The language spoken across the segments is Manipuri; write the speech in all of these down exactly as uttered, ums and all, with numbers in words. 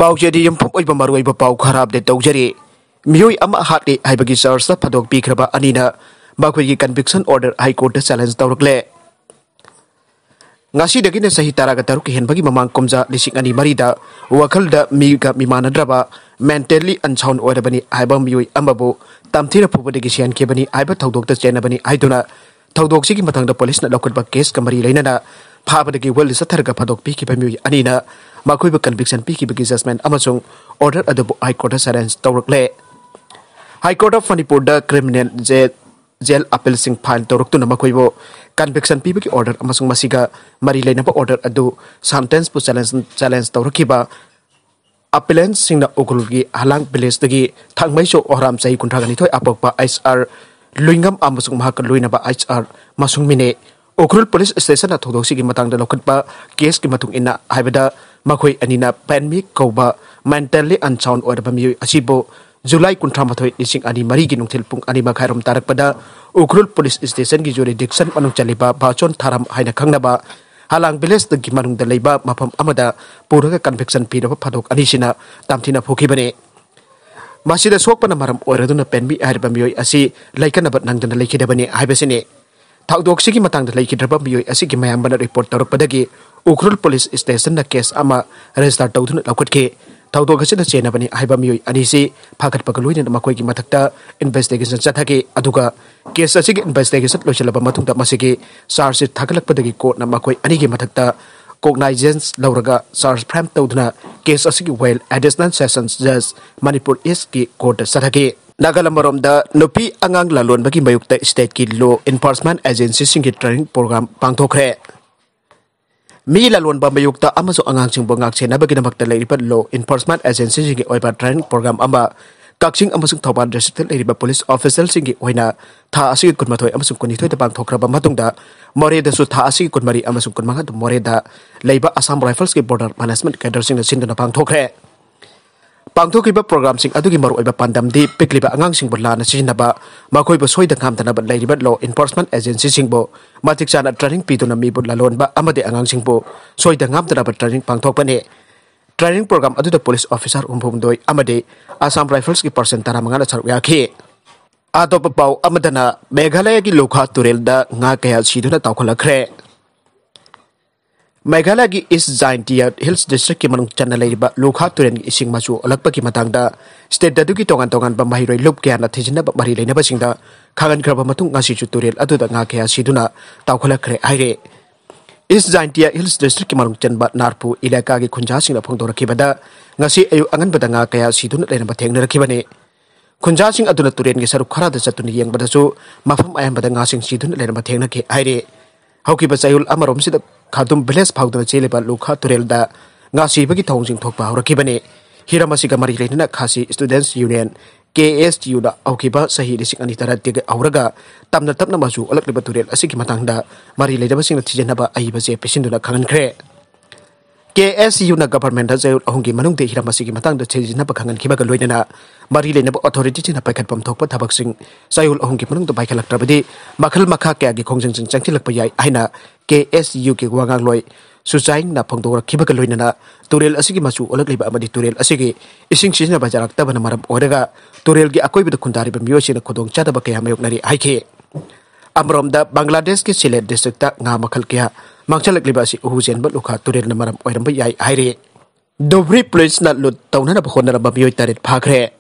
ꯄꯥꯎꯆꯦꯗꯤ ꯌꯨꯝꯐꯝ ꯑꯣꯏꯕ ꯃꯔꯨꯑꯣꯏꯕ ꯄꯥꯎ ꯈꯔ ꯑꯞꯗꯦꯠ ꯇꯧꯖꯔꯤ꯫ ꯃꯤꯑꯣꯏ ꯑꯃ ꯍꯥꯠꯂꯤ ꯍꯥꯏꯕꯒꯤ ꯆꯥꯔꯖꯇ ꯐꯥꯗꯣꯛꯄꯤꯈ꯭ꯔꯕ ꯑꯅꯤꯅ ꯃꯈꯣꯏꯒꯤ ꯀꯟꯚꯤꯛꯁꯟ ꯑꯣꯔꯗꯔ ꯍꯥꯏ ꯀꯣꯔꯠꯇ ꯆꯦꯂꯦꯟꯖ ꯇꯧꯔꯛꯂꯦ꯫ ꯉꯁꯤꯗꯒꯤꯅ ꯆꯍꯤ ꯇꯔꯥꯒ ꯇꯔꯨꯛ ꯍꯦꯟꯕꯒꯤ ꯃꯃꯥꯡ ꯀꯨꯝꯖꯥ ꯂꯤꯁꯤꯡ ꯑꯅꯤ ꯃꯔꯤꯗ ꯋꯥꯈꯜꯗ ꯃꯤꯒ ꯃꯤꯃꯥꯟꯅꯗ꯭ꯔꯕ, ꯃꯦꯟꯇꯦꯜꯂꯤ ꯑꯟꯁꯥꯎꯟ ꯑꯣꯏꯔꯕꯅꯤ ꯍꯥꯏꯕ ꯃꯤꯑꯣꯏ ꯑꯃꯕꯨ ꯇꯝꯊꯤꯅ ꯐꯨꯕꯗꯒꯤ ꯁꯤꯍꯟꯈꯤꯕꯅꯤ ꯍꯥꯏꯕ ꯊꯧꯗꯣꯛꯇ ꯆꯦꯟꯅꯕꯅꯤ ꯍꯥꯏꯗꯨꯅ ꯊꯧꯗꯣꯛꯁꯤꯒꯤ ꯃꯇꯥꯡꯗ ꯄꯨꯂꯤꯁꯅ ꯂꯧꯈꯠꯄ ꯀꯦꯁꯀ ꯃꯔꯤ ꯂꯩꯅꯅ ꯐꯥꯕꯗꯒꯤ ꯋꯦꯜꯗ ꯆꯠꯊꯔꯒ ꯐꯥꯗꯣꯛꯄꯤꯈꯤꯕ ꯃꯤꯑꯣꯏ ꯑꯅꯤꯅ ꯃꯈꯣꯏꯕꯨ ꯀꯟꯚꯤꯛꯁꯟ ꯄꯤꯈꯤꯕꯒꯤ ꯖꯖꯃꯦꯟ ꯑꯃꯁꯨꯡ ꯑꯣꯔꯗꯔ ꯑꯗꯨꯕꯨ ꯍꯥꯏ ꯀꯣꯔꯠꯇ ꯆꯦꯂꯦꯟꯖ ꯇꯧꯔꯛꯂꯦ꯫ ꯍꯥꯏ ꯀꯣꯔꯠ ꯑꯣꯐ ꯃꯅꯤꯄꯨꯔꯗ ꯀ꯭ꯔꯤꯃꯤꯅꯦꯜ ꯖꯦ-, ꯖꯦꯜ ꯑꯄꯤꯜꯁꯤꯡ ꯐꯥꯏꯜ ꯇꯧꯔꯛꯇꯨꯅ ꯃꯈꯣꯏꯕꯨ ꯀꯟꯚꯤꯛꯁꯟ ꯄꯤꯕꯒꯤ ꯑꯣꯔꯗꯔ ꯑꯃꯁꯨꯡ ꯃꯁꯤꯒ ꯃꯔꯤ ꯂꯩꯅꯕ ꯑꯣꯔꯗꯔ ꯑꯗꯨ ꯁꯟꯇꯦꯟꯁꯄꯨ ꯆꯦꯂꯦꯟꯖ, ꯆꯦꯂꯦꯟꯖ ꯇꯧꯔꯛꯈꯤꯕ ꯑꯄꯤꯂꯦꯟꯁꯤꯡꯅ ꯎꯈ꯭ꯔꯨꯜꯒꯤ ꯍꯂꯥꯡ ꯚꯤꯂꯦꯖꯇꯒꯤ ꯊꯥꯡꯃꯩꯁꯨ ꯑꯣꯍꯔꯥꯝ, ꯆꯍꯤ ꯀꯨꯟꯊ꯭ꯔꯥꯒ ꯅꯤꯊꯣꯏ, ꯑꯄꯣꯛꯄ ꯑꯩꯆ ꯑꯥꯔ ꯂꯨꯏꯉꯝ ꯑꯃꯁꯨꯡ ꯃꯍꯥꯛꯀ ꯂꯣꯏꯅꯕ ꯑꯩꯆ ꯑꯥꯔ ꯃꯁꯨꯡꯃꯤꯅꯦ꯫ ꯎꯈ꯭ꯔꯨꯜ ꯄꯨꯂꯤꯁ ꯁ꯭ꯇꯦꯁꯟꯅ ꯊꯧꯗꯣꯛꯁꯤꯒꯤ ꯃꯇꯥꯡꯗ ꯂꯧꯈꯠꯄ ꯀꯦꯁꯀꯤ ꯃꯇꯨꯡ ꯏꯟꯅ ꯍꯥꯏꯕꯗ, ꯃꯈꯣꯏ ꯑꯅꯤꯅ ꯄꯦꯟꯃꯤ ꯀꯧꯕ ꯃꯦꯟꯇꯦꯜꯂꯤ ꯑꯟꯁꯥꯎꯟ ꯑꯣꯏꯔꯕ ꯃꯤꯑꯣꯏ ꯑꯁꯤꯕꯨ ꯖꯨꯂꯥꯏ ꯀꯨꯟꯊ꯭ꯔꯥ ꯃꯥꯊꯣꯏ, ꯂꯤꯁꯤꯡ ꯑꯅꯤ ꯃꯔꯤꯒꯤ ꯅꯨꯡꯊꯤꯜ ꯄꯨꯡ ꯑꯅꯤ ꯃꯈꯥꯏꯔꯣꯝ ꯇꯥꯔꯛꯄꯗ ꯎꯈ꯭ꯔꯨꯜ ꯄꯨꯂꯤꯁ ꯁ꯭ꯇꯦꯁꯟꯒꯤ ꯖꯨꯔꯤꯗꯤꯛꯁꯟ ꯃꯅꯨꯡ ꯆꯜꯂꯤꯕ ꯕꯥꯆꯣꯟ ꯊꯥꯔꯝ ꯍꯥꯏꯅ ꯈꯪꯅꯕ ꯍꯂꯥꯡ ꯚꯤꯂꯦꯖꯇꯒꯤ ꯃꯅꯨꯡꯗ ꯂꯩꯕ ꯃꯐꯝ ꯑꯃꯗ ꯄꯨꯔꯒ ꯀꯟꯚꯤꯛꯁꯟ ꯄꯤꯔꯕ ꯐꯥꯗꯣꯛ ꯑꯅꯤꯁꯤꯅ ꯇꯝꯊꯤꯅ ꯐꯨꯈꯤꯕꯅꯤ꯫ ꯃꯁꯤꯗ ꯁꯣꯛꯄꯅ ꯃꯔꯝ ꯑꯣꯏꯔꯗꯨꯅ ꯄꯦꯟꯃꯤ ꯍꯥꯏꯔꯤꯕ ꯃꯤꯑꯣꯏ ꯑꯁꯤ ꯂꯩꯀꯠꯅꯕ ꯅꯪꯗꯅ ꯂꯩꯈꯤꯗꯕꯅꯤ ꯍꯥꯏꯕꯁꯤꯅꯤ꯫ ꯊꯧꯗꯣꯛꯁꯤꯒꯤ ꯃꯇꯥꯡꯗ ꯂꯩꯈꯤꯗ꯭ꯔꯕ ꯃꯤꯑꯣꯏ ꯑꯁꯤꯒꯤ ꯃꯌꯥꯝꯕꯅ ꯔꯤꯄꯣꯔꯠ ꯇꯧꯔꯛꯄꯗꯒꯤ ꯎꯈ꯭ꯔꯨꯜ ꯄꯨꯂꯤꯁ ꯁ꯭ꯇꯦꯁꯟꯅ ꯀꯦꯁ ꯑꯃ ꯔꯦꯖꯤꯁꯇꯔ ꯇꯧꯗꯨꯅ ꯂꯧꯈꯠꯈꯤ꯫ ꯊꯧꯗꯣꯛ ꯑꯁꯤꯗ ꯆꯦꯟꯅꯕꯅꯤ ꯍꯥꯏꯕ ꯃꯤꯑꯣꯏ ꯑꯅꯤꯁꯤ ꯐꯥꯒꯠꯄꯒ ꯂꯣꯏꯅꯅ ꯃꯈꯣꯏꯒꯤ ꯃꯊꯛꯇ ꯏꯟꯚꯦꯁꯇꯤꯒꯦꯁꯟ ꯆꯠꯊꯈꯤ꯫ ꯑꯗꯨꯒ ꯀꯦꯁ ꯑꯁꯤꯒꯤ ꯏꯟꯚꯦꯁꯇꯤꯒꯦꯁꯟ ꯂꯣꯏꯁꯤꯜꯂꯕ ꯃꯇꯨꯡꯗ ꯃꯁꯤꯒꯤ ꯆꯥꯔꯖ ꯁꯤꯠ ꯊꯥꯒꯠꯂꯛꯄꯗꯒꯤ ꯀꯣꯔꯠꯅ ꯃꯈꯣꯏ ꯑꯅꯤꯒꯤ ꯃꯊꯛꯇ ꯀꯣꯒꯅꯥꯏꯖꯦꯟꯁ ꯂꯧꯔꯒ ꯆꯥꯔꯖ ꯐ꯭ꯔꯦꯝ ꯇꯧꯗꯨꯅ ꯀꯦꯁ ꯑꯁꯤꯒꯤ ꯋꯥꯏꯜ ꯑꯦꯗꯤꯁꯅꯦꯜ ꯁꯦꯁꯟꯁ ꯖꯖ ꯃꯅꯤꯄꯨꯔ ꯏꯁꯀꯤ ꯀꯣꯔꯠꯇ ꯆꯠꯊꯈꯤ꯫ ꯅꯥꯒꯥꯂꯝ ꯑꯃꯔꯣꯝꯗ ꯅꯨꯄꯤ ꯑꯉꯥꯡ ꯂꯂꯣꯟꯕꯒꯤ ꯃꯥꯌꯣꯛꯇ ꯁ꯭ꯇꯦꯠꯀꯤ ꯂꯣ ꯏꯟꯐꯣꯔꯁꯃꯦꯟꯠ ꯑꯦꯖꯦꯟꯁꯤꯁꯤꯡꯒꯤ ꯇ꯭ꯔꯦꯅꯤꯡ ꯄ꯭ꯔꯣꯒ꯭ꯔꯥꯝ ꯄꯥꯡꯊꯣꯛꯈ꯭ꯔꯦ꯫ ꯃꯤ ꯂꯂꯣꯟꯕ ꯃꯥꯌꯣꯛꯇ ꯑꯃꯁꯨꯡ ꯑꯉꯥꯡꯁꯤꯡꯕꯨ ꯉꯥꯛꯁꯦꯟꯅꯕꯒꯤꯗꯃꯛꯇ ꯂꯩꯔꯤꯕ ꯂꯣ ꯏꯟꯐꯣꯔꯁꯃꯦꯟꯠ ꯑꯦꯖꯦꯟꯁꯤꯁꯤꯡꯒꯤ ꯑꯣꯏꯕ ꯇ꯭ꯔꯦꯅꯤꯡ ꯄ꯭ꯔꯣꯒ꯭ꯔꯥꯝ ꯑꯃ ꯀꯛꯆꯤꯡ ꯑꯃꯁꯨꯡ ꯊꯧꯕꯥꯜ ꯗꯤꯁꯇ꯭ꯔꯤꯛꯇ ꯂꯩꯔꯤꯕ ꯄꯨꯂꯤꯁ ꯑꯣꯐꯤꯁꯔꯁꯤꯡꯒꯤ ꯑꯣꯏꯅ ꯊꯥ ꯑꯁꯤꯒꯤ ꯀꯨꯟꯃꯥꯊꯣꯏ ꯑꯃꯁꯨꯡ ꯀꯨꯟꯅꯤꯊꯣꯏꯗ ꯄꯥꯡꯊꯣꯛꯈ꯭ꯔꯕ ꯃꯇꯨꯡꯗ, ꯃꯣꯔꯦꯗꯁꯨ ꯊꯥ ꯑꯁꯤꯒꯤ ꯀꯨꯟꯃꯔꯤ ꯑꯃꯁꯨꯡ ꯀꯨꯟꯃꯉꯥꯗ ꯃꯣꯔꯦꯗ ꯂꯩꯕ ꯑꯁꯥꯝ ꯔꯥꯏꯐꯜꯁꯀꯤ ꯕꯣꯔꯗꯔ ꯃꯦꯅꯦꯖꯃꯦꯟꯠ ꯀꯦꯗꯔꯁꯤꯡꯅ ꯁꯤꯟꯗꯨꯅ ꯄꯥꯡꯊꯣꯛꯈ꯭ꯔꯦ꯫ ꯄꯥꯡꯊꯣꯛꯈꯤꯕ ꯄ꯭ꯔꯣꯒ꯭ꯔꯥꯝꯁꯤꯡ ꯑꯗꯨꯒꯤ ꯃꯔꯨꯑꯣꯏꯕ ꯄꯥꯟꯗꯝꯗꯤ ꯄꯤꯛꯂꯤꯕ ꯑꯉꯥꯡꯁꯤꯡꯕꯨ ꯂꯥꯟꯅ ꯁꯤꯖꯤꯟꯅꯕ, ꯃꯈꯣꯏꯕꯨ ꯁꯣꯏꯗ ꯉꯥꯝꯗꯅꯕ ꯂꯩꯔꯤꯕ ꯂꯣ ꯏꯟꯐꯣꯔꯁꯃꯦꯟꯠ ꯑꯦꯖꯦꯟꯁꯤꯁꯤꯡꯕꯨ ꯃꯇꯤꯛ ꯆꯥꯅ ꯇ꯭ꯔꯦꯅꯤꯡ ꯄꯤꯗꯨꯅ ꯃꯤꯕꯨ ꯂꯂꯣꯟꯕ ꯑꯃꯗꯤ ꯑꯉꯥꯡꯁꯤꯡꯕꯨ ꯁꯣꯏꯗ ꯉꯥꯝꯗꯅꯕ ꯇ꯭ꯔꯦꯅꯤꯡ ꯄꯥꯡꯊꯣꯛꯄꯅꯤ꯫ Training program ꯑꯗꯨꯗ police officer ꯍꯨꯝꯐꯨꯍꯨꯝꯗꯣꯏ ꯑꯃꯗꯤ Assam Riflesꯀꯤ personnel ꯇꯔꯥꯃꯉꯥꯅ ꯁꯔꯨꯛ ꯌꯥꯈꯤ꯫ ꯑꯇꯣꯞꯄ ꯄꯥꯎ ꯑꯃꯗꯅ ꯃꯦꯘꯥꯂꯌꯒꯤ ꯂꯨꯈꯥ ꯇꯨꯔꯦꯜꯗ ꯉꯥ ꯀꯌꯥ ꯁꯤꯗꯨꯅ ꯇꯥꯎꯈꯠꯂꯛꯈ꯭ꯔꯦ꯫ ꯃꯦꯘꯥꯂꯌꯒꯤ East Jaintia Hills Districtꯀꯤ ꯃꯅꯨꯡ ꯆꯟꯅ ꯂꯩꯔꯤꯕ ꯂꯨꯈꯥ ꯇꯨꯔꯦꯜꯒꯤ ꯏꯁꯤꯡ ꯃꯆꯨ ꯑꯣꯜꯂꯛꯄꯒꯤ ꯃꯇꯥꯡꯗ state ꯑꯗꯨꯒꯤ ꯇꯣꯉꯥꯟ ꯇꯣꯉꯥꯟꯕ ꯃꯍꯩꯔꯣꯏ ꯂꯨꯞ ꯀꯌꯥꯅ ꯊꯤꯖꯤꯟꯅꯕ ꯃꯔꯤ ꯂꯩꯅꯕꯁꯤꯡꯗ ꯈꯪꯍꯟꯈ꯭ꯔꯕ ꯃꯇꯨꯡ, ꯉꯁꯤꯁꯨ ꯇꯨꯔꯦꯜ ꯑꯗꯨꯗ ꯉꯥ ꯀꯌꯥ ꯁꯤꯗꯨꯅ ꯇꯥꯎꯈꯠꯂꯛꯈ꯭ꯔꯦ ꯍꯥꯏꯔꯦ꯫ East Jaintia Hills Districtꯀꯤ ꯃꯅꯨꯡ ꯆꯟꯕ ꯅꯥꯔꯄꯨ ꯏꯂꯥꯀꯥꯒꯤ ꯈꯨꯟꯖꯥꯁꯤꯡꯅ ꯐꯣꯡꯗꯣꯔꯛꯈꯤꯕꯗ, ꯉꯁꯤ ꯑꯌꯨꯛ ꯑꯉꯟꯕꯗ ꯉꯥ ꯀꯌꯥ ꯁꯤꯗꯨꯅ ꯂꯩꯔꯝꯕ ꯊꯦꯡꯅꯔꯛꯈꯤꯕꯅꯤ꯫ ꯈꯨꯟꯖꯥꯁꯤꯡ ꯑꯗꯨꯅ ꯇꯨꯔꯦꯜꯒꯤ ꯁꯔꯨꯛ ꯈꯔꯗ ꯆꯠꯇꯨꯅ ꯌꯦꯡꯕꯗꯁꯨ ꯃꯐꯝ ꯑꯌꯥꯝꯕꯗ ꯉꯥꯁꯤꯡ ꯁꯤꯗꯨꯅ ꯂꯩꯔꯝꯕ ꯊꯦꯡꯅꯈꯤ ꯍꯥꯏꯔꯤ꯫ ꯍꯧꯈꯤꯕ ꯆꯌꯣꯜ ꯑꯃꯔꯣꯝꯁꯤꯗ ꯈꯥꯗꯨꯝ village ꯐꯥꯎꯗꯨꯅ ꯆꯦꯜꯂꯤꯕ ꯂꯨꯈꯥ ꯇꯨꯔꯦꯜꯗ ꯉꯥ ꯁꯤꯕꯒꯤ ꯊꯧꯑꯣꯡꯁꯤꯡ ꯊꯣꯛꯄ ꯍꯧꯔꯛꯈꯤꯕꯅꯤ꯫ ꯍꯤꯔꯝ ꯑꯁꯤꯒ ꯃꯔꯤ ꯂꯩꯅꯅ Khasi Students Union, KSUꯅ ꯍꯧꯈꯤꯕ ꯆꯍꯤ ꯂꯤꯁꯤꯡ ꯑꯅꯤ ꯇꯔꯥꯇꯔꯦꯠꯇꯒꯤ ꯍꯧꯔꯒ ꯇꯞꯅ ꯇꯞꯅ ꯃꯆꯨ ꯑꯣꯜꯂꯛꯂꯤꯕ ꯇꯨꯔꯦꯜ ꯑꯁꯤꯒꯤ ꯃꯇꯥꯡꯗ ꯃꯔꯤ ꯂꯩꯅꯕꯁꯤꯡꯅ ꯊꯤꯖꯤꯟꯅꯕ ꯑꯏꯕ ꯆꯦ ꯄꯤꯁꯤꯟꯗꯨꯅ ꯈꯪꯍꯟꯈ꯭ꯔꯦ꯫ KSUꯅ governmentꯗ ꯆꯌꯣꯜ ꯑꯍꯨꯝꯒꯤ ꯃꯅꯨꯡꯗ ꯍꯤꯔꯝ ꯑꯁꯤꯒꯤ ꯃꯇꯥꯡꯗ ꯊꯤꯖꯤꯟꯅꯕ ꯈꯪꯍꯟꯈꯤꯕꯒ ꯂꯣꯏꯅꯅ ꯃꯔꯤ ꯂꯩꯅꯕ authorityꯁꯤꯡꯅ ꯄꯥꯏꯈꯠꯐꯝ ꯊꯣꯛꯄ ꯊꯕꯛꯁꯤꯡ ꯆꯌꯣꯜ ꯑꯍꯨꯝꯒꯤ ꯃꯅꯨꯡꯗ ꯄꯥꯏꯈꯠꯂꯛꯇ꯭ꯔꯕꯗꯤ ꯃꯈꯜ ꯃꯈꯥ ꯀꯌꯥꯒꯤ ꯈꯣꯡꯖꯪꯁꯤꯡ ꯆꯪꯁꯤꯜꯂꯛꯄ ꯌꯥꯏ ꯍꯥꯏꯅ KSUꯒꯤ ꯋꯥꯉꯥꯡꯂꯣꯏ ꯁꯨꯆꯥꯏꯡꯅ ꯐꯣꯡꯗꯣꯔꯛꯈꯤꯕꯒ ꯂꯣꯏꯅꯅ ꯇꯨꯔꯦꯜ ꯑꯁꯤꯒꯤ ꯃꯆꯨ ꯑꯣꯜꯂꯛꯂꯤꯕ ꯑꯃꯗꯤ ꯇꯨꯔꯦꯜ ꯑꯁꯤꯒꯤ ꯏꯁꯤꯡ ꯁꯤꯖꯤꯟꯅꯕ ꯌꯥꯔꯛꯇꯕꯅ ꯃꯔꯝ ꯑꯣꯏꯔꯒ ꯇꯨꯔꯦꯜꯒꯤ ꯑꯀꯣꯏꯕꯗ ꯈꯨꯟꯗꯥꯔꯤꯕ ꯃꯤꯑꯣꯏꯁꯤꯡꯅ ꯈꯨꯗꯣꯡꯆꯥꯗꯕ ꯀꯌꯥ ꯃꯥꯌꯣꯛꯅꯔꯤ ꯍꯥꯏꯈꯤ꯫ ꯑꯃꯔꯣꯝꯗ ꯕꯪꯒ꯭ꯂꯥꯗꯦꯁꯀꯤ ꯁꯤꯂꯦꯠ districtꯇ ꯉꯥ ꯃꯈꯜ ꯀꯌꯥ ꯃꯥꯡꯁꯤꯜꯂꯛꯂꯤꯕ ꯑꯁꯤ ꯎꯍꯨ ꯆꯦꯟꯕ ꯂꯨꯈꯥ ꯇꯨꯔꯦꯜꯅ ꯃꯔꯝ ꯑꯣꯏꯔꯝꯕ ꯌꯥꯏ ꯍꯥꯏꯔꯤ꯫ ꯙꯨꯕ꯭ꯔꯤ policeꯅ ꯂꯨꯠ ꯇꯧꯅꯅꯕ ꯍꯣꯠꯅꯔꯝꯕ ꯃꯤꯑꯣꯏ ꯇꯔꯦꯠ ꯐꯥꯈ꯭ꯔꯦ꯫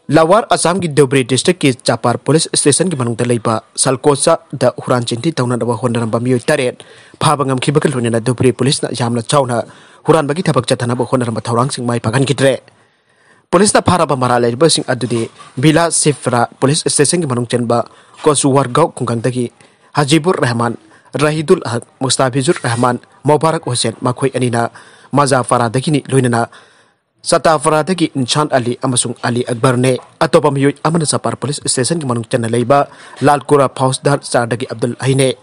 Lower Assamꯒꯤ ꯙꯨꯕ꯭ꯔꯤ districtꯀꯤ ꯆꯥꯄꯥꯔ police stationꯒꯤ ꯃꯅꯨꯡꯗ ꯂꯩꯕ ꯁꯜꯀꯣꯆꯥꯗ ꯍꯨꯔꯥꯟ ꯆꯤꯟꯊꯤ ꯇꯧꯅꯅꯕ ꯍꯣꯠꯅꯔꯝꯕ ꯃꯤꯑꯣꯏ ꯇꯔꯦꯠ ꯐꯥꯕ ꯉꯝꯈꯤꯕꯒ ꯂꯣꯏꯅꯅ ꯙꯨꯕ꯭ꯔꯤ policeꯅ ꯌꯥꯝꯅ ꯆꯥꯎꯅ ꯍꯨꯔꯥꯟꯕꯒꯤ ꯊꯕꯛ ꯆꯠꯊꯅꯕ ꯍꯣꯠꯅꯔꯝꯕ ꯊꯧꯔꯥꯡꯁꯤꯡ ꯃꯥꯏ ꯄꯥꯛꯍꯟꯈꯤꯗ꯭ꯔꯦ꯫ Policeꯅ ꯐꯥꯔꯕ ꯃꯔꯥꯜ ꯂꯩꯔꯤꯕꯁꯤꯡ ꯑꯗꯨꯗꯤ ꯕꯤꯂꯥ ꯁꯤꯐ꯭ꯔꯥ police stationꯒꯤ ꯃꯅꯨꯡ ꯆꯟꯕ ꯀꯣꯆꯨꯋꯥꯔꯒꯥꯎ ꯈꯨꯡꯒꯪꯗꯒꯤ ꯍꯖꯤꯕꯨꯔ ꯔꯍꯃꯥꯟ, ꯔꯥꯍꯤꯗꯨꯜ ꯍꯛ, ꯃꯨꯁꯇꯥꯐꯤꯖꯨꯔ ꯔꯍꯃꯥꯟ, ꯃꯣꯕꯥꯔꯛ ꯍꯨꯁꯦꯟ, ꯃꯈꯣꯏ ꯑꯅꯤꯅ ꯃꯖꯥꯐꯥꯔꯥꯗꯒꯤꯅꯤ, ꯂꯣꯏꯅꯅ ꯁꯇꯥꯐꯥꯔꯥꯗꯒꯤ ꯏꯟꯁꯥꯟ ꯑꯂꯤ ꯑꯃꯁꯨꯡ ꯑꯂꯤ ꯑꯛꯕꯔꯅꯦ꯫ ꯑꯇꯣꯞꯄ ꯃꯤꯑꯣꯏ ꯑꯃꯅ ꯆꯥꯄꯥꯔ police stationꯒꯤ ꯃꯅꯨꯡ ꯆꯟꯅ ꯂꯩꯕ ꯂꯥꯜꯀꯨꯔꯥ ꯐꯥꯎꯁꯗꯥꯔ ꯆꯥꯔꯗꯒꯤ ꯑꯕꯗꯨꯜ ꯑꯍꯤꯅꯦ꯫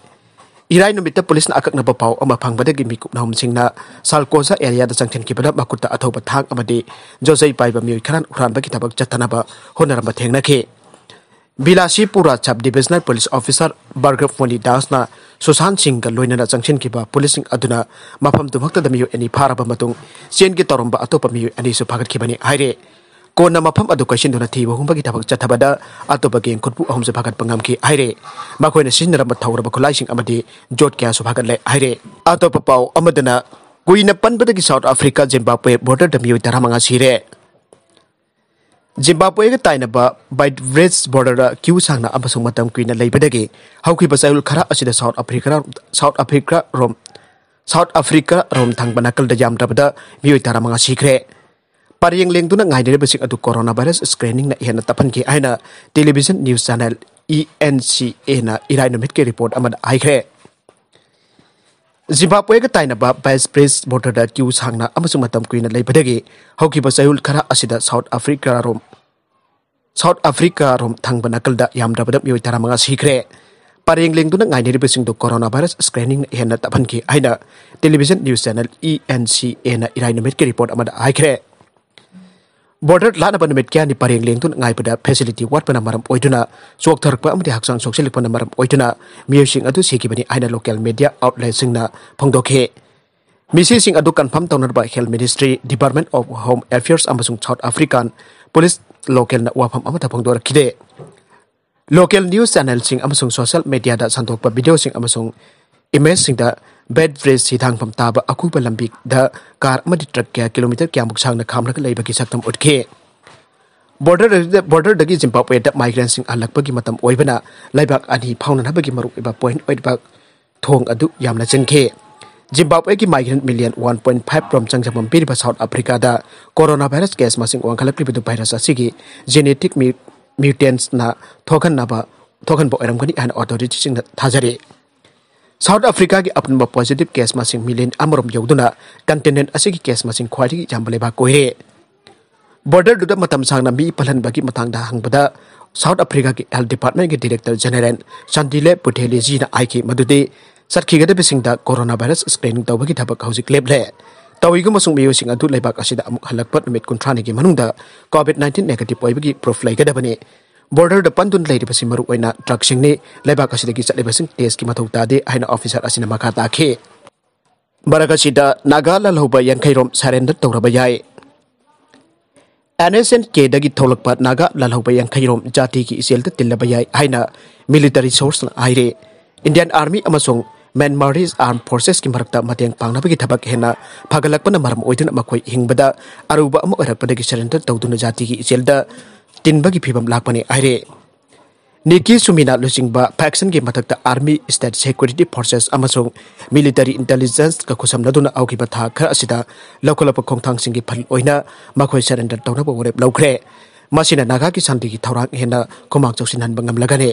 ꯏꯔꯥꯏ ꯅꯨꯃꯤꯠꯇ policeꯅ ꯑꯀꯛꯅꯕ ꯄꯥꯎ ꯑꯃ ꯐꯪꯕꯗꯒꯤ ꯃꯤꯀꯨꯞ ꯅꯍꯨꯝꯁꯤꯡꯅ ꯁꯥꯜꯀꯣꯖꯥ areaꯗ ꯆꯪꯁꯤꯟꯈꯤꯕꯗ ꯃꯈꯨꯠꯇ ꯑꯊꯧꯕ ꯊꯥꯡ ꯑꯃꯗꯤ ꯖꯣꯖꯩ ꯄꯥꯏꯕ ꯃꯤꯑꯣꯏ ꯈꯔ ꯍꯨꯔꯥꯟꯕꯒꯤ ꯊꯕꯛ ꯆꯠꯊꯅꯕ ꯍꯣꯠꯅꯔꯝꯕ ꯊꯦꯡꯅꯈꯤ꯫ Bilasipara Sub Divisional Police Officer Bargop Moni ꯗꯥꯁꯅ ꯁꯨꯁꯥꯟ ꯁꯤꯡꯒ ꯂꯣꯏꯅꯅ ꯆꯪꯁꯤꯟꯈꯤꯕ ꯄꯨꯂꯤꯁꯁꯤꯡ ꯑꯗꯨꯅ ꯃꯐꯝꯗꯨꯃꯛꯇꯗ ꯃꯤꯑꯣꯏ ꯑꯅꯤ ꯐꯥꯔꯕ ꯃꯇꯨꯡ ꯆꯦꯟꯒꯦ ꯇꯧꯔꯝꯕ ꯑꯇꯣꯞꯄ ꯃꯤꯑꯣꯏ ꯑꯅꯤꯁꯨ ꯐꯥꯒꯠꯈꯤꯕꯅꯤ ꯍꯥꯏꯔꯦ꯫ ꯀꯣꯟꯅ ꯃꯐꯝ ꯑꯗꯨ ꯀꯣꯏꯁꯤꯟꯗꯨꯅ ꯊꯤꯕ ꯍꯨꯝꯕꯒꯤ ꯊꯕꯛ ꯆꯠꯊꯕꯗ ꯑꯇꯣꯞꯄ ꯒꯦꯡ ꯈꯨꯠꯄꯨ ꯑꯍꯨꯝꯁꯨ ꯐꯥꯒꯠꯄ ꯉꯝꯈꯤ ꯍꯥꯏꯔꯦ꯫ ꯃꯈꯣꯏꯅ ꯁꯤꯖꯤꯟꯅꯔꯝꯕ ꯊꯧꯔꯕ ꯈꯨꯠꯂꯥꯏꯁꯤꯡ ꯑꯃꯗꯤ ꯌꯣꯠ ꯀꯌꯥꯁꯨ ꯐꯥꯒꯠꯂꯦ ꯍꯥꯏꯔꯦ꯫ ꯑꯇꯣꯞꯄ ꯄꯥꯎ ꯑꯃꯗꯅ, ꯀꯨꯏꯅ ꯄꯟꯕꯗꯒꯤ ꯁꯥꯎꯠ ꯑꯐ꯭ꯔꯤꯀꯥ ꯖꯤꯝꯕꯥꯕ꯭ꯋꯦ ꯕꯣꯔꯗꯔꯗ ꯃꯤꯑꯣꯏ ꯇꯔꯥꯃꯉꯥ ꯁꯤꯔꯦ꯫ ꯖꯤꯝꯕꯥꯕ꯭ꯋꯦꯒ ꯇꯥꯏꯅꯕ ꯕꯥꯏꯠ ꯕ꯭ꯔꯤꯖ ꯕꯣꯔꯗꯔꯗ ꯀ꯭ꯌꯨ ꯁꯥꯡꯅ ꯑꯃꯁꯨꯡ ꯃꯇꯝ ꯀꯨꯏꯅ ꯂꯩꯕꯗꯒꯤ ꯍꯧꯈꯤꯕ ꯆꯌꯣꯜ ꯈꯔ ꯑꯁꯤꯗ ꯁꯥꯎꯠ ꯑꯐ꯭ꯔꯤꯀꯥ, ꯁꯥꯎꯠ ꯑꯐ꯭ꯔꯤꯀꯥ ꯔꯣꯝ, ꯁꯥꯎꯠ ꯑꯐ꯭ꯔꯤꯀꯥ ꯔꯣꯝ ꯊꯪꯕ ꯅꯥꯀꯜꯗ ꯌꯥꯝꯗ꯭ꯔꯕꯗ ꯃꯤꯑꯣꯏ ꯇꯔꯥꯃꯉꯥ ꯁꯤꯈ꯭ꯔꯦ꯫ ꯄꯔꯦꯡ ꯂꯦꯡꯗꯨꯅ ꯉꯥꯏꯅꯔꯤꯕꯁꯤꯡ ꯑꯗꯨ ꯀꯣꯔꯣꯅꯥ ꯚꯥꯏꯔꯁ ꯁ꯭ꯀ꯭ꯔꯤꯅꯤꯡꯅ ꯍꯦꯟꯅ ꯇꯞꯍꯟꯈꯤ ꯍꯥꯏꯅ television news channel E N C ꯑꯦꯅ ꯏꯔꯥꯏ ꯅꯨꯃꯤꯠꯀꯤ ꯔꯤꯄꯣꯔꯠ ꯑꯃꯗ ꯍꯥꯏꯈ꯭ꯔꯦ꯫ ꯖꯤꯝꯕꯥꯕ꯭ꯋꯦꯒ ꯇꯥꯏꯅꯕ ꯕꯥꯏꯠ ꯕ꯭ꯔꯤꯖ ꯕꯣꯔꯗꯔꯗ ꯀ꯭ꯌꯨ ꯁꯥꯡꯅ ꯑꯃꯁꯨꯡ ꯃꯇꯝ ꯀꯨꯏꯅ ꯂꯩꯕꯗꯒꯤ ꯍꯧꯈꯤꯕ ꯆꯌꯣꯜ ꯈꯔ ꯑꯁꯤꯗ ꯁꯥꯎꯠ ꯑꯐ꯭ꯔꯤꯀꯥ ꯔꯣꯝ, ꯁꯥꯎꯠ ꯑꯐ꯭ꯔꯤꯀꯥ ꯔꯣꯝ ꯊꯪꯕ ꯅꯥꯀꯜꯗ ꯌꯥꯝꯗ꯭ꯔꯕꯗ ꯃꯤꯑꯣꯏ ꯇꯔꯥꯃꯉꯥ ꯁꯤꯈ꯭ꯔꯦ꯫ ꯄꯔꯦꯡ ꯂꯦꯡꯗꯨꯅ ꯉꯥꯏꯅꯔꯤꯕꯁꯤꯡꯗꯨ ꯀꯣꯔꯣꯅꯥ ꯚꯥꯏꯔꯁ ꯁ꯭ꯀ꯭ꯔꯤꯅꯤꯡꯅ ꯍꯦꯟꯅ ꯇꯞꯍꯟꯈꯤ ꯍꯥꯏꯅ television news channel E N C ꯑꯦꯅ ꯏꯔꯥꯏ ꯅꯨꯃꯤꯠꯀꯤ ꯔꯤꯄꯣꯔꯠ ꯑꯃꯗ ꯍꯥꯏꯈ꯭ꯔꯦ꯫ ꯕꯣꯔꯗꯔ ꯂꯥꯟꯅꯕ ꯅꯨꯃꯤꯠ ꯀꯌꯥꯅꯤ ꯄꯔꯦꯡ ꯂꯦꯡꯗꯨꯅ ꯉꯥꯏꯕꯗ ꯐꯦꯁꯤꯂꯤꯇꯤ ꯋꯥꯠꯄꯅ ꯃꯔꯝ ꯑꯣꯏꯗꯨꯅ, ꯆꯣꯛꯊꯔꯛꯄ ꯑꯃꯗꯤ ꯍꯛꯆꯥꯡ ꯁꯣꯛꯆꯤꯜꯂꯛꯄꯅ ꯃꯔꯝ ꯑꯣꯏꯗꯨꯅ ꯃꯤꯑꯣꯏꯁꯤꯡ ꯑꯗꯨ ꯁꯤꯈꯤꯕꯅꯤ ꯍꯥꯏꯅ ꯂꯣꯀꯦꯜ ꯃꯤꯗꯤꯌꯥ ꯑꯥꯎꯠꯂꯦꯠꯁꯤꯡꯅ ꯐꯣꯡꯗꯣꯛꯈꯤ꯫ ꯃꯤꯁꯤꯁꯤꯡ ꯑꯗꯨ ꯀꯟꯐꯥꯔꯝ ꯇꯧꯅꯅꯕ health ministry, department of home affairs ꯑꯃꯁꯨꯡ ꯁꯥꯎꯠ ꯑꯐ꯭ꯔꯤꯀꯥꯟ ꯄꯨꯂꯤꯁ ꯂꯣꯀꯦꯜꯅ ꯋꯥꯐꯝ ꯑꯃꯠꯇ ꯐꯣꯡꯗꯣꯔꯛꯈꯤꯗꯦ꯫ ꯂꯣꯀꯦꯜ ꯅ꯭ꯌꯨꯁ ꯆꯦꯅꯦꯜꯁꯤꯡ ꯑꯃꯁꯨꯡ ꯁꯣꯁꯤꯌꯦꯜ ꯃꯤꯗꯤꯌꯥꯗ ꯁꯟꯗꯣꯛꯄ ꯚꯤꯗꯤꯑꯣꯁꯤꯡ ꯑꯃꯁꯨꯡ ꯏꯃꯦꯖꯁꯤꯡꯗ ꯕꯦꯠ ꯕ꯭ꯔꯤꯖ ꯍꯤꯊꯥꯡꯐꯝ ꯇꯥꯕ ꯑꯀꯨꯕ ꯂꯝꯕꯤꯗ ꯀꯥꯔ ꯑꯃꯗꯤ ꯇ꯭ꯔꯛ ꯀꯌꯥ ꯀꯤꯂꯣꯃꯤꯇꯔ ꯀꯌꯥꯃꯨꯛ ꯁꯥꯡꯅ ꯈꯥꯝꯂꯒ ꯂꯩꯕꯒꯤ ꯁꯛꯇꯝ ꯎꯠꯈꯤ꯫ ꯕꯣꯔꯗꯔ, ꯕꯣꯔꯗꯔꯗꯒꯤ ꯖꯤꯝꯕꯥꯕ꯭ꯋꯦꯗ ꯃꯥꯏꯒ꯭ꯔꯦꯟꯁꯤꯡ ꯍꯜꯂꯛꯄꯒꯤ ꯃꯇꯝ ꯑꯣꯏꯕꯅ ꯂꯩꯕꯥꯛ ꯑꯅꯤ ꯐꯥꯎꯅꯅꯕꯒꯤ ꯃꯔꯨꯑꯣꯏꯕ ꯄꯣꯏꯟꯠ ꯑꯣꯏꯔꯤꯕ ꯊꯣꯡ ꯑꯗꯨ ꯌꯥꯝꯅ ꯆꯤꯟꯈꯤ꯫ ꯖꯤꯝꯕꯥꯕ꯭ꯋꯦꯒꯤ migrant million one point five ꯔꯣꯝ ꯆꯪꯖꯐꯝ ꯄꯤꯔꯤꯕ ꯁꯥꯎꯠ ꯑꯐ꯭ꯔꯤꯀꯥꯗ ꯀꯣꯔꯣꯅꯥ ꯚꯥꯏꯔꯁ ꯀꯦꯁ ꯃꯁꯤꯡ ꯋꯥꯡꯈꯠꯂꯛꯂꯤꯕꯗꯨ ꯚꯥꯏꯔꯁ ꯑꯁꯤꯒꯤ ꯖꯦꯅꯦꯇꯤꯛ ꯃ꯭ꯌꯨ-, ꯃ꯭ꯌꯨꯇꯦꯟꯠꯅ ꯊꯣꯛꯍꯟꯅꯕ, ꯊꯣꯛꯍꯟꯕ ꯑꯣꯏꯔꯝꯒꯅꯤ ꯍꯥꯏꯅ ꯑꯣꯊꯣꯔꯤꯇꯤꯁꯤꯡꯅ ꯊꯥꯖꯔꯤ꯫ ꯁꯥꯎꯠ ꯑꯐ꯭ꯔꯤꯀꯥꯒꯤ ꯑꯄꯨꯟꯕ ꯄꯣꯖꯤꯇꯤꯚ ꯀꯦꯁ ꯃꯁꯤꯡ ꯃꯤꯂꯤꯌꯟ ꯑꯃꯔꯣꯝ ꯌꯧꯗꯨꯅ ꯀꯟꯇꯤꯅꯦꯟꯠ ꯑꯁꯤꯒꯤ ꯀꯦꯁ ꯃꯁꯤꯡ ꯈ꯭ꯋꯥꯏꯗꯒꯤ ꯌꯥꯝꯕ ꯂꯩꯕꯥꯛ ꯑꯣꯏꯔꯦ꯫ ꯕꯣꯔꯗꯔꯗꯨꯗ ꯃꯇꯝ ꯁꯥꯡꯅ ꯃꯤ ꯄꯜꯍꯟꯕꯒꯤ ꯃꯇꯥꯡꯗ ꯍꯪꯕꯗ, ꯁꯥꯎꯠ ꯑꯐ꯭ꯔꯤꯀꯥꯒꯤ ꯍꯦꯜꯊ ꯗꯤꯄꯥꯔꯠꯃꯦꯟꯒꯤ ꯗꯤꯔꯦꯛꯇꯔ ꯖꯦꯅꯦꯔꯦꯜ ꯁꯥꯟꯗꯤꯂꯦ ꯄꯨꯊꯦꯂꯤꯖꯤꯅ ꯍꯥꯏꯈꯤ ꯃꯗꯨꯗꯤ ꯆꯠꯈꯤꯒꯗꯕꯁꯤꯡꯗ ꯀꯣꯔꯣꯅꯥ ꯚꯥꯏꯔꯁ ꯁ꯭ꯀ꯭ꯔꯤꯅꯤꯡ ꯇꯧꯕꯒꯤ ꯊꯕꯛ ꯍꯧꯖꯤꯛ ꯂꯦꯞꯂꯦ꯫ ꯇꯧꯏꯒꯨꯝꯕꯁꯨꯡ ꯃꯤꯑꯣꯏꯁꯤꯡ ꯑꯗꯨ ꯂꯩꯕꯥꯛ ꯑꯁꯤꯗ ꯑꯃꯨꯛ ꯍꯜꯂꯛꯄ ꯅꯨꯃꯤꯠ ꯀꯨꯟꯊ꯭ꯔꯥꯅꯤꯒꯤ ꯃꯅꯨꯡꯗ ꯀꯣꯚꯤꯗ ꯅꯥꯏꯟꯇꯤꯟ ꯅꯦꯒꯦꯇꯤꯚ ꯑꯣꯏꯕꯒꯤ ꯄ꯭ꯔꯨꯐ ꯂꯩꯒꯗꯕꯅꯤ꯫ ꯕꯣꯔꯗꯔꯗ ꯄꯟꯗꯨꯅ ꯂꯩꯔꯤꯕꯁꯤ ꯃꯔꯨꯑꯣꯏꯅ ꯇ꯭ꯔꯛꯁꯤꯡꯅꯤ꯫ ꯂꯩꯕꯥꯛ ꯑꯁꯤꯗꯒꯤ ꯆꯠꯂꯤꯕꯁꯤꯡ ꯇꯦꯁꯀꯤ ꯃꯊꯧ ꯇꯥꯗꯦ ꯍꯥꯏꯅ ꯑꯣꯐꯤꯁꯥꯔ ꯑꯁꯤꯅ ꯃꯈꯥ ꯇꯥꯈꯤ꯫ ꯃꯔꯛ ꯑꯁꯤꯗ ꯅꯥꯒꯥ ꯂꯥꯜꯍꯧꯕ ꯌꯥꯡꯈꯩ ꯔꯣꯝ ꯁꯔꯦꯟꯗꯔ ꯇꯧꯔꯕ ꯌꯥꯏ꯫ ꯑꯦꯟ ꯑꯦꯁ ꯑꯦꯟ ꯀꯦꯗꯒꯤ ꯊꯣꯛꯂꯛꯄ ꯅꯥꯒꯥ ꯂꯥꯜꯍꯧꯕ ꯌꯥꯡꯈꯩ ꯔꯣꯝ ꯖꯥꯇꯤꯒꯤ ꯏꯆꯦꯜꯗ ꯇꯤꯜꯂꯕ ꯌꯥꯏ ꯍꯥꯏꯅ ꯃꯤꯂꯤꯇꯔꯤ ꯁꯣꯔꯁꯅ ꯍꯥꯏꯔꯦ꯫ ꯏꯟꯗꯤꯌꯥꯟ ꯑꯥꯔꯃꯤ ꯑꯃꯁꯨꯡ ꯃ꯭ꯌꯥꯟꯃꯥꯔꯤꯁ ꯑꯥꯔꯝ ꯐꯣꯔꯁꯦꯁꯀꯤ ꯃꯔꯛꯇ ꯃꯇꯦꯡ ꯄꯥꯡꯅꯕꯒꯤ ꯊꯕꯛ ꯍꯦꯟꯅ ꯐꯒꯠꯂꯛꯄꯅ ꯃꯔꯝ ꯑꯣꯏꯗꯨꯅ ꯃꯈꯣꯏ ꯍꯤꯡꯕꯗ ꯑꯔꯨꯕ ꯑꯃ ꯑꯣꯏꯔꯛꯄꯗꯒꯤ ꯁꯔꯦꯟꯗꯔ ꯇꯧꯗꯨꯅ ꯖꯥꯇꯤꯒꯤ ꯏꯆꯦꯜꯗ ꯇꯤꯟꯕꯒꯤ ꯐꯤꯕꯝ ꯂꯥꯛꯄꯅꯤ ꯍꯥꯏꯔꯦ꯫ ꯅꯤꯀꯤ ꯁꯨꯃꯤꯅ ꯂꯨꯆꯤꯡꯕ ꯐꯦꯛꯁꯟꯒꯤ ꯃꯊꯛꯇ ꯑꯥꯔꯃꯤ, ꯁ꯭ꯇꯦꯠ ꯁꯦꯀ꯭ꯌꯨꯔꯤꯇꯤ ꯐꯣꯔꯁꯦꯁ ꯑꯃꯁꯨꯡ ꯃꯤꯂꯤꯇꯔꯤ ꯏꯟꯇꯦꯂꯤꯖꯦꯟꯁꯀ ꯈꯨꯠꯁꯝꯅꯗꯨꯅ ꯍꯧꯈꯤꯕ ꯊꯥ ꯈꯔ ꯑꯁꯤꯗ ꯂꯧꯈꯠꯂꯛꯄ ꯈꯣꯡꯊꯥꯡꯁꯤꯡꯒꯤ ꯐꯜ ꯑꯣꯏꯅ ꯃꯈꯣꯏ ꯁꯔꯦꯟꯗꯔ ꯇꯧꯅꯕ ꯋꯥꯔꯦꯞ ꯂꯧꯈ꯭ꯔꯦ꯫ ꯃꯁꯤꯅ ꯅꯥꯒꯥꯒꯤ ꯁꯥꯟꯇꯤꯒꯤ ꯊꯧꯔꯥꯡ ꯍꯦꯟꯅ ꯈꯨꯃꯥꯡ ꯆꯥꯎꯁꯤꯟꯍꯟꯕ ꯉꯝꯂꯒꯅꯤ꯫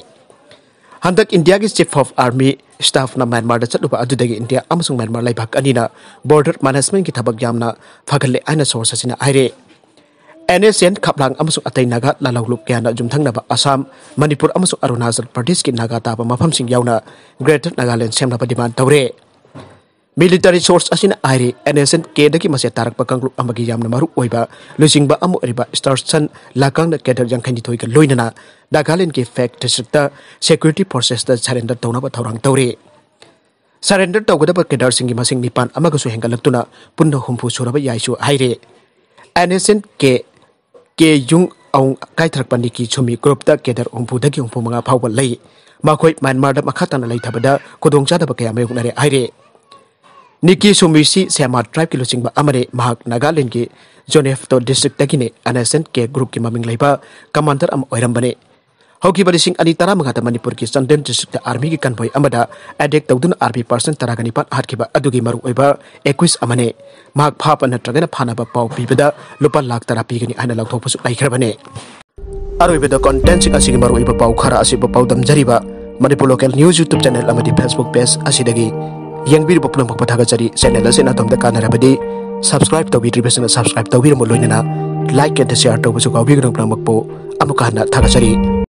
ꯍꯟꯗꯛ ꯏꯟꯗꯤꯌꯥꯒꯤ ꯆꯤꯐ ꯑꯣꯐ ꯑꯥꯔꯃꯤ ꯁ꯭ꯇꯥꯐꯅ ꯃ꯭ꯌꯥꯟꯃꯥꯔꯗ ꯆꯠꯂꯨꯕ ꯑꯗꯨꯗꯒꯤ ꯏꯟꯗꯤꯌꯥ ꯑꯃꯁꯨꯡ ꯃ꯭ꯌꯥꯟꯃꯥꯔ ꯂꯩꯕꯥꯛ ꯑꯅꯤꯅ ꯕꯣꯔꯗꯔ ꯃꯦꯅꯦꯖꯃꯦꯟꯠꯀꯤ ꯊꯕꯛ ꯌꯥꯝꯅ ꯐꯒꯠꯂꯦ ꯍꯥꯏꯅ ꯁꯣꯔꯁ ꯑꯁꯤꯅ ꯍꯥꯏꯔꯦ꯫ ꯑꯦꯟ ꯑꯦꯁ ꯑꯦꯟ, ꯈꯞꯂꯥꯡ ꯑꯃꯁꯨꯡ ꯑꯇꯩ ꯅꯥꯒꯥ ꯂꯥꯂꯣꯡꯂꯨꯞ ꯀꯌꯥꯅ ꯌꯨꯝꯊꯪꯅꯕ ꯑꯁꯥꯝ, ꯃꯅꯤꯄꯨꯔ ꯑꯃꯁꯨꯡ ꯑꯔꯨꯅꯥꯆꯜ ꯄ꯭ꯔꯗꯦꯁꯀꯤ ꯅꯥꯒꯥ ꯇꯥꯕ ꯃꯐꯝꯁꯤꯡ ꯌꯥꯎꯅ ꯒ꯭ꯔꯦꯇꯔ ꯅꯥꯒꯥꯂꯦꯟ ꯁꯦꯝꯅꯕ ꯗꯤꯃꯥꯟ ꯇꯧꯔꯦ꯫ ꯃꯤꯂꯤꯇꯔꯤ ꯁꯣꯔꯁ ꯑꯁꯤꯅ ꯍꯥꯏꯔꯤ, ꯑꯦꯟ ꯑꯦꯁ ꯑꯦꯟ ꯀꯦꯗꯒꯤ ꯃꯆꯦꯠ ꯇꯥꯔꯛꯄ ꯀꯥꯡꯂꯨꯞ ꯑꯃꯒꯤ ꯌꯥꯝꯅ ꯃꯔꯨ ꯑꯣꯏꯕ ꯂꯨꯆꯤꯡꯕ ꯑꯃ ꯑꯣꯏꯔꯤꯕ ꯁ꯭ꯇꯥꯔꯁꯟ ꯂꯥꯀꯥꯡꯅ ꯀꯦꯗꯔ ꯌꯥꯡꯈꯩꯅꯤꯊꯣꯏꯒ ꯂꯣꯏꯅꯅ ꯅꯥꯒꯥꯂꯦꯟꯒꯤ ꯐꯦꯛ ꯗꯤꯁꯇ꯭ꯔꯤꯛꯇ ꯁꯦꯀ꯭ꯌꯨꯔꯤꯇꯤ ꯐꯣꯔꯁꯦꯁꯇ ꯁꯔꯦꯟꯗꯔ ꯇꯧꯅꯕ ꯊꯧꯔꯥꯡ ꯇꯧꯔꯤ꯫ ꯁꯔꯦꯟꯗꯔ ꯇꯧꯒꯗꯕ ꯀꯦꯗꯔꯁꯤꯡꯒꯤ ꯃꯁꯤꯡ ꯅꯤꯄꯥꯟ ꯑꯃꯒꯁꯨ ꯍꯦꯟꯒꯠꯂꯛꯇꯨꯅ ꯄꯨꯟꯅ ꯍꯨꯝꯐꯨ ꯁꯨꯔꯕ ꯌꯥꯏꯁꯨ ꯍꯥꯏꯔꯤ꯫ ꯑꯦꯟ ꯑꯦꯁ ꯑꯦꯟ ꯀꯦ, ꯀꯦ ꯌꯨꯡ ꯑꯥꯎꯡ ꯀꯥꯏꯊꯔꯛꯄ ꯅꯤꯀꯤ ꯁꯨꯃꯤ ꯒ꯭ꯔꯨꯞꯇ ꯀꯦꯗꯔ ꯍꯨꯝꯐꯨꯗꯒꯤ ꯍꯨꯝꯐꯨ ꯃꯉꯥ ꯐꯥꯎꯕ ꯂꯩ꯫ ꯃꯈꯣꯏ ꯃ꯭ꯌꯥꯟꯃꯥꯔꯗ ꯃꯈꯥ ꯇꯥꯅ ꯂꯩꯊꯕꯗ ꯈꯨꯗꯣꯡꯆꯥꯗꯕ ꯀꯌꯥ ꯃꯥꯌꯣꯛꯅꯔꯦ ꯍꯥꯏꯔꯤ꯫ ꯅꯤꯀꯤ ꯁꯨꯃꯤꯁꯤ ꯁꯦꯃꯥ ꯇ꯭ꯔꯥꯏꯕꯀꯤ ꯂꯨꯆꯤꯡꯕ ꯑꯃꯅꯤ꯫ ꯃꯍꯥꯛ ꯅꯥꯒꯥꯂꯦꯟꯗꯒꯤ ꯖꯣꯅꯦꯐꯇꯣ ꯗꯤꯁꯇ꯭ꯔꯤꯛꯇꯒꯤꯅꯤ꯫ ꯑꯦꯟ ꯑꯦꯁ ꯑꯦꯟ ꯀꯦ ꯒ꯭ꯔꯨꯞꯀꯤ ꯃꯃꯤꯡ ꯂꯩꯕ ꯀꯃꯥꯟꯗꯔ ꯑꯃ ꯑꯣꯏꯔꯝꯕꯅꯤ꯫ ꯍꯧꯈꯤꯕ ꯂꯤꯁꯤꯡ ꯑꯅꯤ ꯇꯔꯥꯃꯉꯥꯗ ꯃꯅꯤꯄꯨꯔꯒꯤ ꯆꯥꯟꯗꯦꯜ ꯗꯤꯁꯇ꯭ꯔꯤꯛꯇ ꯑꯥꯔꯃꯤꯒꯤ ꯀꯟꯚꯣꯏ ꯑꯃꯗ ꯑꯦꯇꯦꯛ ꯇꯧꯗꯨꯅ ꯑꯥꯔꯃꯤ ꯄꯥꯔꯁꯟ ꯇꯔꯥꯒ ꯅꯤꯄꯥꯟ ꯍꯥꯠꯈꯤꯕ ꯑꯗꯨꯒꯤ ꯃꯔꯨꯑꯣꯏꯕ ꯑꯦꯀ꯭ꯌꯨꯁ ꯑꯃꯅꯤ꯫ ꯃꯍꯥꯛ ꯐꯥꯕ ꯅꯠꯇ꯭ꯔꯒꯅ ꯐꯥꯅꯕ ꯄꯥꯎ ꯄꯤꯕꯗ ꯂꯨꯄꯥ ꯂꯥꯈ ꯇꯔꯥ ꯄꯤꯒꯅꯤ ꯍꯥꯏꯅ ꯂꯥꯎꯊꯣꯛꯄꯁꯨ ꯂꯩꯈ꯭ꯔꯕꯅꯤ꯫ ꯑꯔꯣꯏꯕꯗ ꯀꯣꯟꯇꯦꯟꯠꯁꯤꯡ ꯑꯁꯤꯒꯤ ꯃꯔꯨꯑꯣꯏꯕ ꯄꯥꯎ ꯈꯔ ꯑꯁꯤꯕꯨ ꯄꯥꯎꯗꯝꯖꯔꯤꯕ Manipur local news YouTube channel ꯑꯃꯗꯤ ꯐꯦꯁꯕꯨꯛ ꯄꯦꯖ ꯑꯁꯤꯗꯒꯤ ꯌꯦꯡꯕꯤꯔꯤꯕ ꯄꯨꯝꯅꯃꯛꯄꯨ ꯊꯥꯒꯠꯆꯔꯤ꯫ ꯆꯦꯅꯦꯜ ꯑꯁꯤꯅ ꯑꯗꯣꯝꯗ ꯀꯥꯟꯅꯔꯕꯗꯤ ꯁꯕꯁꯀ꯭ꯔꯥꯏꯕ ꯇꯧꯕꯤꯗ꯭ꯔꯤꯕꯁꯤꯡꯅ ꯁꯕꯁꯀ꯭ꯔꯥꯏꯕ ꯇꯧꯕꯤꯔꯝꯃꯨ, ꯂꯣꯏꯅꯅ ꯂꯥꯏꯛ ꯑꯦꯟꯗ ꯁꯤꯌꯥꯔ ꯇꯧꯕꯁꯨ ꯀꯥꯎꯕꯤꯒꯅꯨ꯫ ꯄꯨꯝꯅꯃꯛꯄꯨ ꯑꯃꯨꯛꯀ ꯍꯟꯅ ꯊꯥꯒꯠꯆꯔꯤ꯫